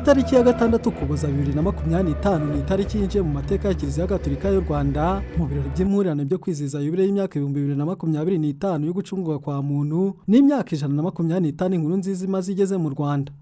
Itariki ya 6 Ukuboza 2025 ni itariki yinjiye mu mateka ya Kiliziya Gatolika y'u Rwanda, mu birori by'impurirane byo kwizihiza yubile y'imyaka 2025 yo gucungurwa kwa muntu n'imyaka 125 Inkuru Nziza imaze igeze mu Rwanda.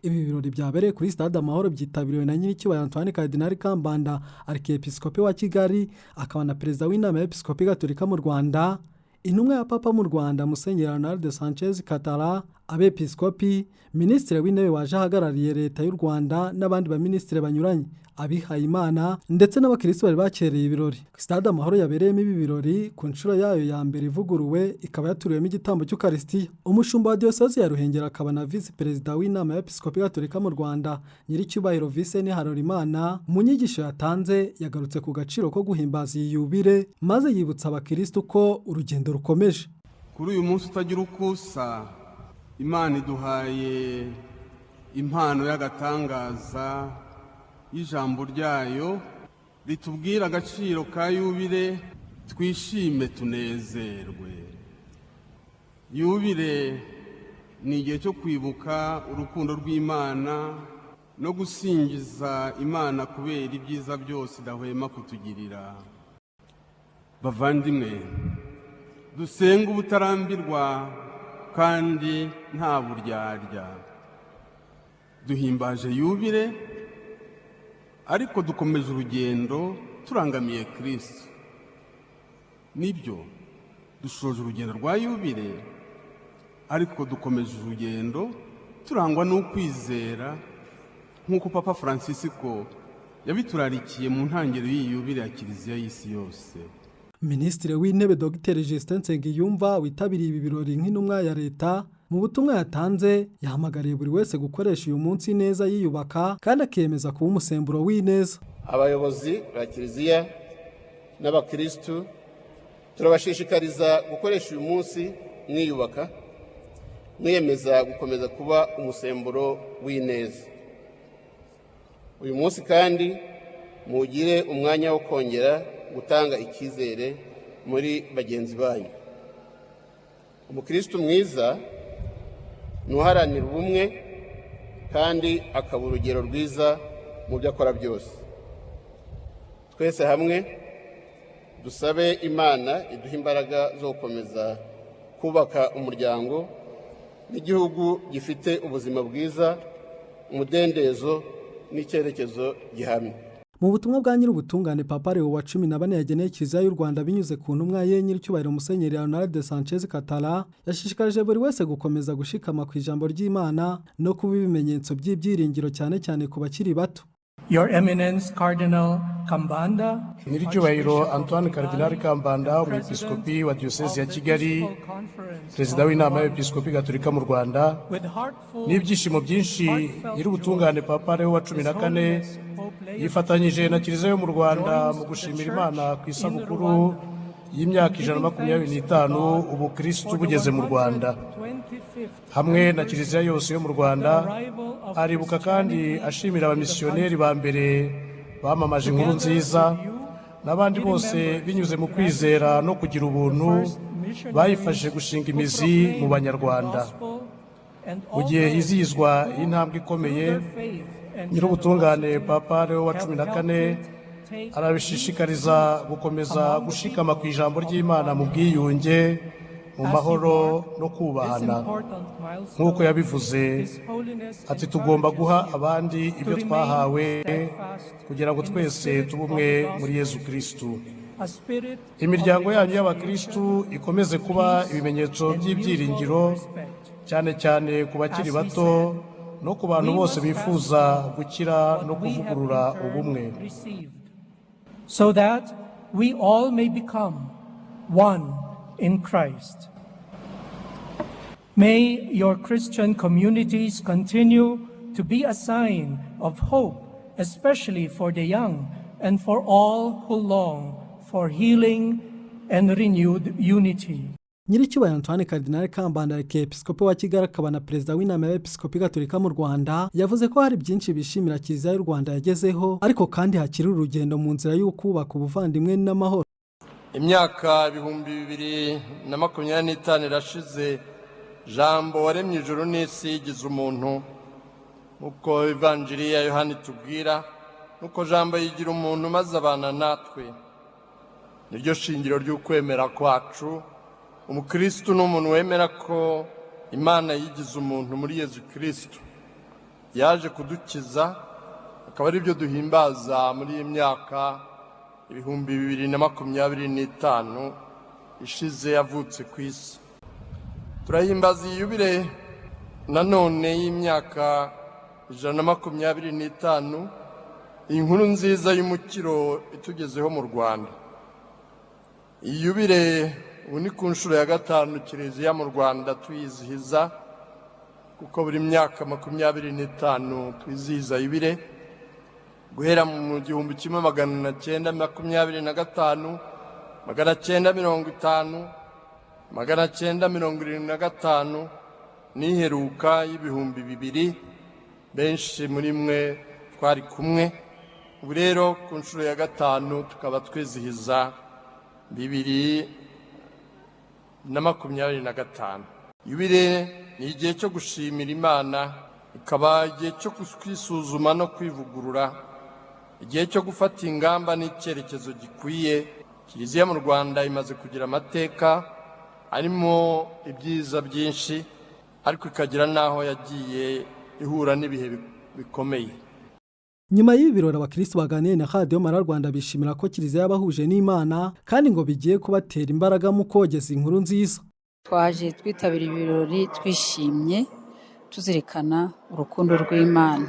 Ibi birori byabereye kuri Stade Amahoro byitabiriwe na Nyiricyubahiro Antoine Cardinal Kambanda, Arkiyepiskopi wa Kigali akaba na Perezida w'Inama y'Episkopi Gatolika mu Rwanda, intumwa ya Papa mu Rwanda Musenyeri Arnaldo Sanchez Catala, abepiskopi, Minisitiri w'Intebe waje ahagarariye Leta y'u Rwanda n'abandi baminisitiri banyuranye, abihayimana ndetse n'abakirisitu bari bakereye ibirori. Stade Amahoro yabereyemo ibi birori ku nshuro yayo ya mbere ivuguruwe ikaba yaturiwemo igitambo cy'Ukarisitiya. Umushumba wa Diyosezi ya Ruhengeri akaba na Visi Perezida w'Inama y'Episkopi Gatolika mu Rwanda, Nyiricyubahiro Vincent Harolimana, mu nyigisho yatanze yagarutse ku gaciro ko guhimbaza iyi yubile, maze yibutsa abakirisitu ko urugendo rukomeje. Kuri uyu munsi utagira uko usa, Imana iduhaye impano y'agatangaza y'ijambo ryayo ritubwira agaciro ka yubile. Twishime, tunezerwe. Yubile ni igihe cyo kwibuka urukundo rw'Imana no gusingiza Imana kubera ibyiza byose idahwema kutugirira. Bavandimwe, dusenge ubutarambirwa kandi nta buryarya. Duhimbaje yubile, ariko dukomeje urugendo turangamiye Kirisitu. Nibyo, dushoje urugendo rwa yubile, ariko dukomeje urugendo turangwa n'ukwizera, nk'uko Papa Francisco yabiturarikiye mu ntangiriro y'iyi yubile ya Kiliziya y'isi yose. Minisitiri w'Intebe Dr Justin Nsengiyumva, witabiriye ibi birori nk'intumwa ya Leta, mu butumwa yatanze yahamagariye buri wese gukoresha uyu munsi neza yiyubaka kandi akiyemeza kuba umusemburo w'ineza. Abayobozi ba Kiliziya n'abakirisitu, turabashishikariza gukoresha uyu munsi mwiyubaka, mwiyemeza gukomeza kuba umusemburo w'ineza. Uyu munsi kandi mugire umwanya wo kongera gutanga icyizere muri bagenzi banyu. Umukirisitu mwiza ni uharanira ubumwe kandi akaba urugero rwiza mu byo akora byose. Twese hamwe dusabe Imana iduhe imbaraga zo gukomeza kubaka umuryango n'igihugu gifite ubuzima bwiza, umudendezo n'icyerekezo gihamye. Mu butumwa bwa Nyir'ubutungane Papa Leo wa 14 yageneye Kiliziya y'u Rwanda binyuze ku ntumwa ye Nyiricyubahiro Musenyeri Leonard Sanchez Catala, yashishikarije buri wese gukomeza gushikama ku ijambo ry'Imana no kuba ibimenyetso by'ibyiringiro, cyane cyane ku bakiri bato. Your Eminence Cardinal Kambanda, Nyiricyubahiro Antoine Cardinal Kambanda, Umwepiskopi wa Diyosezi ya Kigali, Perezida w'Inama y'Abepiskopi Gatolika mu Rwanda, n'ibyishimo byinshi Nyir'ubutungane Papa Leo wa 14 yifatanyije na Kiliziya yo mu Rwanda mu gushimira Imana ku isabukuru y'imyaka 125 ubukirisitu bugeze mu Rwanda. Hamwe na Kiliziya yose yo mu Rwanda, aribuka kandi ashimira abamisiyoneri ba mbere bamamaje Inkuru Nziza n'abandi bose binyuze mu kwizera no kugira ubuntu bayifashije gushinga imizi mu Banyarwanda. Mu gihe hizihizwa iyi ntambwe ikomeye, Nyir'ubutungane Papa Leo wa 14 arabishishikariza gukomeza gushikama ku ijambo ry'Imana mu bwiyunge, mu mahoro no kubahana, nk'uko yabivuze ati: "Tugomba guha abandi ibyo twahawe kugira ngo twese tube umwe muri Yezu Kirisitu." Imiryango yanyu y'abakirisitu ikomeze kuba ibimenyetso by'ibyiringiro, cyane cyane ku bakiri bato no ku bantu bose bifuza gukira no kuvugurura ubumwe. So that we all may become one in Christ. May your Christian communities continue to be a sign of hope, especially for the young and for all who long for healing and renewed unity. Nyiricyubahiro Antoine Cardinal Kambanda, Arkiyepiskopi wa Kigali akaba na Perezida w'Inama y'Abepiskopi Gatolika mu Rwanda, yavuze ko hari byinshi bishimira Kiliziya y'u Rwanda yagezeho, ariko kandi hakiri urugendo mu nzira yo kubaka ubuvandimwe n'amahoro. Imyaka 2025 irashize Jambo waremye ijuru n'isi yigize umuntu. Nk'uko Ivanjiri ya Yohani itubwira, nuko Jambo yigira umuntu maze abana natwe. Niryo shingiro ry'ukwemera kwacu. Umukristu ni umuntu wemera ko Imana yigize umuntu muri Yezu Kristu, yaje kudukiza, akaba ari byo duhimbaza muri iyi myaka 2025 ishize yavutse ku isi. Turahimbaza iyi yubile nanone y'imyaka 125, iyi nkuru nziza y'umukiro itugezeho mu Rwanda. Iyi yubile ubu ni ku nshuro ya 5 Kiliziya mu Rwanda tuyizihiza, kuko buri myaka 25 twizihiza yubile, guhera mu 1925, 950, 975 n'iheruka y'2000. Benshi muri mwe twari kumwe. Ubu rero ku nshuro ya 5 tukaba twizihiza 2025. Yubile ni igihe cyo gushimira Imana, ikaba igihe cyo kwisuzuma no kwivugurura, igihe cyo gufata ingamba n'icyerekezo gikwiye. Kiliziya mu Rwanda imaze kugira amateka arimo ibyiza byinshi, ariko ikagira n'aho yagiye ihura n'ibihe bikomeye. Nyuma y'ibi birori, abakristo baganiriye na Radiyo Mariya Rwanda bishimira ko Kiliziya yabahuje n'Imana, kandi ngo bigiye kubatera imbaraga mu kogeza inkuru nziza. Twaje twitabira ibirori twishimye, tuzirikana urukundo rw'Imana,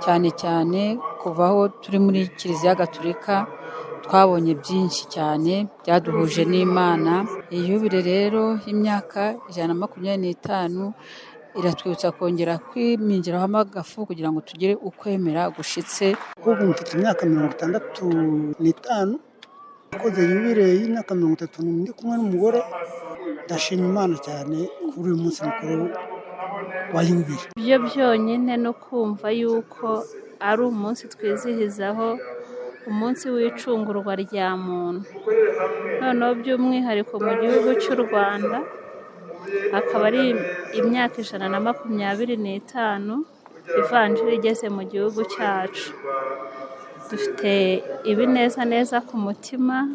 cyane cyane kuva aho turi muri Kiliziya Gatulika twabonye byinshi cyane byaduhuje n'Imana. Iyi yubile rero y'imyaka 125 iratwibutsa kongera kwimingiraho amagafu kugira ngo tugire ukwemera gushitse. Ubu mfite imyaka 65, nakoze yubile y'imyaka 30 ndi kumwe n'umugore. Ndashima Imana cyane kuri uyu munsi mukuru wa yubile. Ibyo byonyine no kumva yuko ari umunsi twizihizaho umunsi w'icungurwa rya muntu, noneho by'umwihariko mu gihugu cy'u Rwanda akaba ari imyaka 125 Ivanjiri igeze mu gihugu cyacu. Dufite ibinezaneza ku mutima,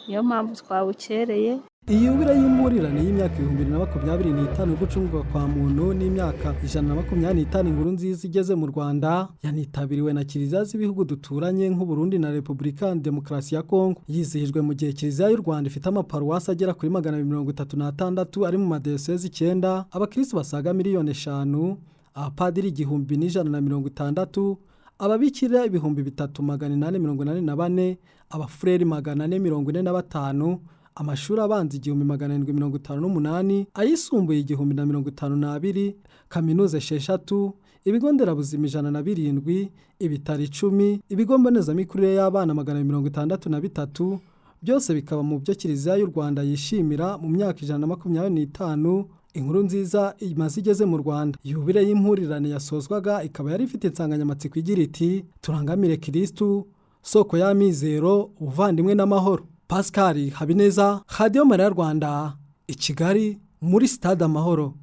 niyo mpamvu twawukereye. Iyi yubile y'impurirane y'imyaka 2025 yo gucungurwa kwa muntu n'imyaka 125 inkuru nziza igeze mu Rwanda yanitabiriwe na kiliziya z'ibihugu duturanye nk'u Burundi na Repubulika ya Demokarasi ya Kongo. Yizihijwe mu gihe Kiliziya y'u Rwanda ifite amaparuwasi agera kuri 236 ari mu madiyosezi 9, abakristo basaga miliyoni 5, abapadiri 1160, ababikira 3884, abafureri 445, amashuri abanza 1758, ayisumbuye 1052, kaminuza 6, ibigo nderabuzima 107, ibitaro 10, ibigo mbonezamikurire y'abana 263, byose bikaba mu byo Kiliziya y'u Rwanda yishimira mu myaka 125 inkuru nziza imaze igeze mu Rwanda. Yubile y'impurirane yasozwaga ikaba yari ifite insanganyamatsiko igira iti: "Turangamire Kristu, soko y'amizero, ubuvandimwe n'amahoro." Pascal Habineza, Radiyo Mariya Rwanda, i Kigali muri Stade Amahoro.